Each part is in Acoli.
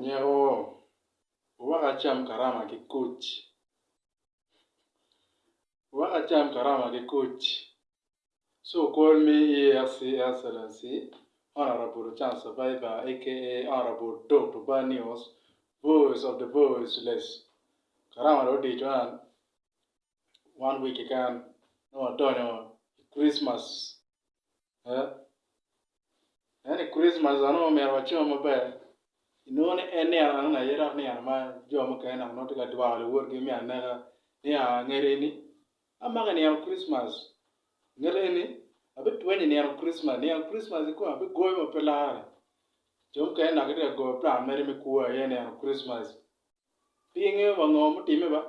Anyeko, wuwek acam karama ki kuc, wuwek acam karama ki kuc. So call me EAC Excellency Honourable Ochan Survivor aka Honourable Doctor Bad News Voice of the Voiceless. Karama dong odic man one week keken nongo wadonyo i Christmas. Ento i Kricmac onongo myero wacam maber inongo ni en nino enoni aye dok nino ma jo mukene dok nongo tye ka dwaro luwotgi me aneka ni aa nget eni amako i nino Kricmac nget eni abitwenyo i nino Kricmac nino Kricmac kikome abigoyo ma pe lare jo mukene dok gitye ka goyo plan mere me kwo aye i nino Kricmac pe ingeyo wa ngo mutimme ba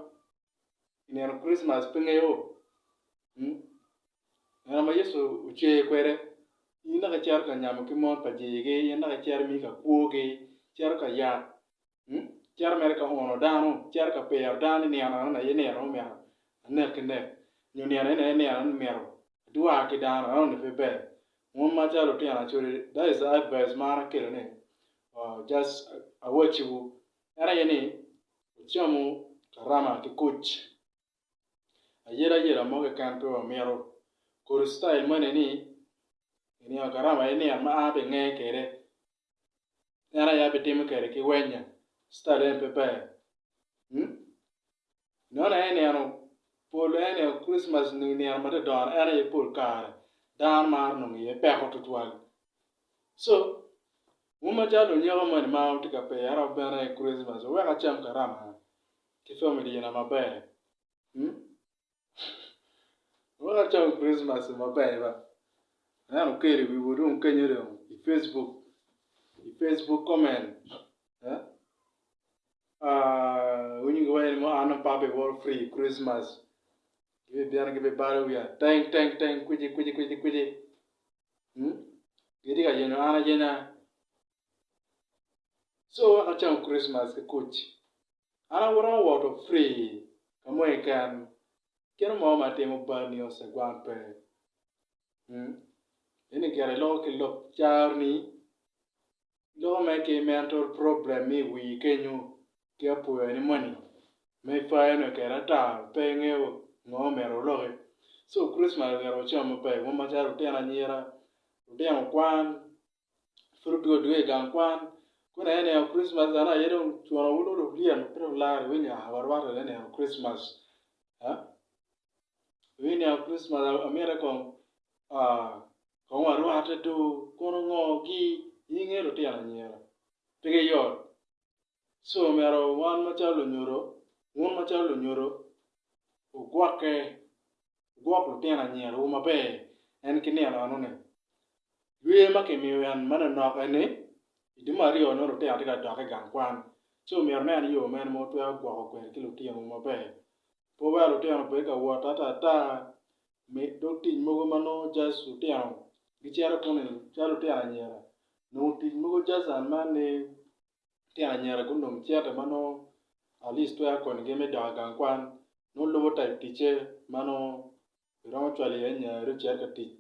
i nino Kricmac pe ngeyo. Nino ma Yecu ocer kwede, in dok icito ka nyamo ki mon pa jigi, in dok icito imiyi ka kwogi, icito ka yak, icito mere ka uno dano, icito ka piro dano ni nino enoni aye nino ma omyero anek ki nek, nyo nino eni aye nino ma myero adwar ki dano, enoni pe ber. Wun macalo lutino acholi, that is the advice ma an akelo ni just awacciwu, en aye ni wucamu karama ki kuc. Ayelayela mo keken pe wamito. Kodi citayil moni ni i nino karama aye nino ma an abinge kwede en aye abitimo kwede ki wenya citayil eni pe ber nongo aye nino pol aye nino kricmac nyo nino ma tye dongo en aye pol kare dano maro nongo iye peko tutwal co wun macalo lunyeko moni ma wutye ka pira bene i kricmac wuwek acam karama. Ki family na maber hmm wek acam Christmas maber ba aneno okelo i wiwu dong kenyo dong i facebook i facebook comment eh ah winyo giwaco ni mo an dong pe abiwoto free Christmas gibibino gibibalo wiya teng teng teng kwici kwici kwici kwici hmm gitye ka yenyo an ayenya co wek acam Christmas ki kuc. An aromo woto free ka mo keken kit mo ma atimo bal nio cegwan pe eni gire iloko ki lok caroni iloko mere ki mental problem me i wii kenyo ki apoya ni moni ma ipayone kwede ata pe ingeyo ngo myero oloki co Christmas myero wacam maber wan macalo lutino anyira lutino kwan Pud odwogo adwoga i gang kwan kono aye nino Kricmac eno aye dong cuno wun dong wulyel ma pe dong wularo iwinyo aa warwatte i nino Kricmac iwinyo nino Kricmac amite kong kong warwatte do kono ngo gi in ingeyo lutino anyira pe giyot co myero wan macalo lunyodo wun macalo lunyodo wugwokke Wugwok lutino anyirawu maber en ki nino enoni. Yweyo ma kimiyo en manonok eni, i dwe me aryo nongo lutino tye ka dok i gang kwan, ci omyero wunen yo mene ma wutwero gwoko kwede ki lutinowu maber. Pe wuwek lutino obed ka wot ata ata i dog tic mogo ma nongo just lutino gicito kunu calo lutino anyira nongo tic mogo just man ni Lutino anyira gunong cente ma nongo at least twero konyogi me dok i gang kwan nongo lubo type ticce ma nongo iromo cwalo iye nyari ocit ka tic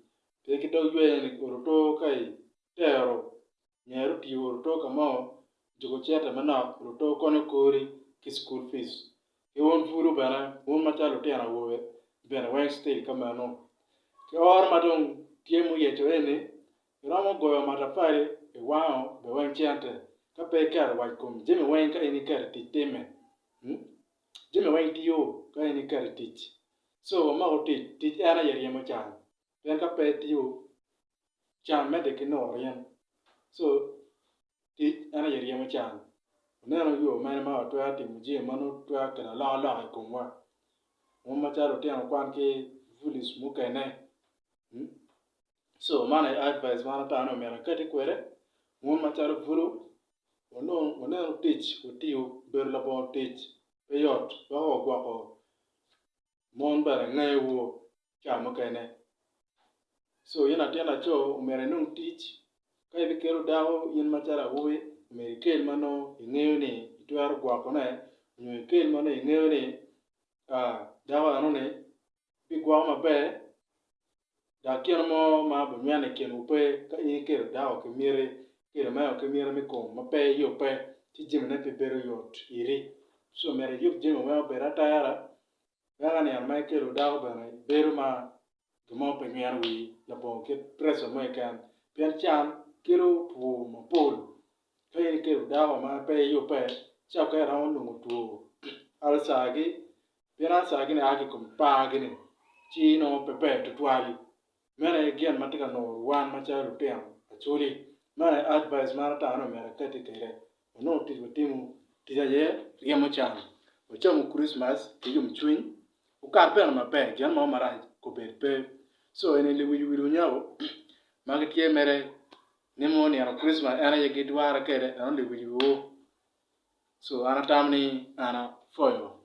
pien ki dog yweyo ni oruto ka itero nyari otiyo oruto ka mo juko cente manok oruto konyo kori ki cukul pic ki wun pulu bene wun macalo lutino awobe bene weng still ka meno ki oro ma dong tye muyeco eni Iromo goyo matafali iwango be weng cente ka pe iketo wac kom jami weng ka in iketo i tic time jami weng tiyo ka in iketo i tic so wamako tic tic en aye ryemo can pien ka pe itiyo can medde ki nuro in so tic en aye ryemo can waneno yo mene ma watwero timo jami ma nongo twero kelo alokaloka i komwa wan macalo lutino kwan ki village mukene. Co man aye advice ma an atamo ni omyero akati kwede wun macalo bulu wunenu tic wutiyo bedo labongo tic pe yot weko wagwoko mon bene ngeyowu ca mukene co in latin laco omyero inong tic ka ibikelo dako in macalo awobi myero ikel ma nongo ingeyo ni itwero gwokone nyo ikel ma nongo ingeyo ni dako enoni bigwoko maber dok gin mo ma obinyweno i kinwu pe ka in ikelo dako ki miti, ikelo mego ki miti me kom ma pe iyubbe. ci jamine pe bedo yot iri. Co myero iyub jami weng obed atera wek ka nino ma ikelo dako bene bedo ma gin mo pe nyweno wii labongo kit pressure mo keken pien can kelo two mapol. Ka in ikelo dako ma pe iyubbe ci okene iromo nongo two ulcer gi pien ulcer gi ni a ki i kom par gi ni ci nongo pe ber tutwal. Meno aye gin ma tye ka nuro wan macalo lutino acholi. Meno aye advice ma an atamo ni omyero akati kwede. Wanongo tic watimo, tic aye ryemo can. Wacamo Christmas ki yomcwiny, okat bene maber, gin mo marac obed pe. So eni lewic owilo nyako ma gitye mere ni mo nino Christmas en aye gidware kwede eno lewic wiwu. So an atamo ni an apwoyo.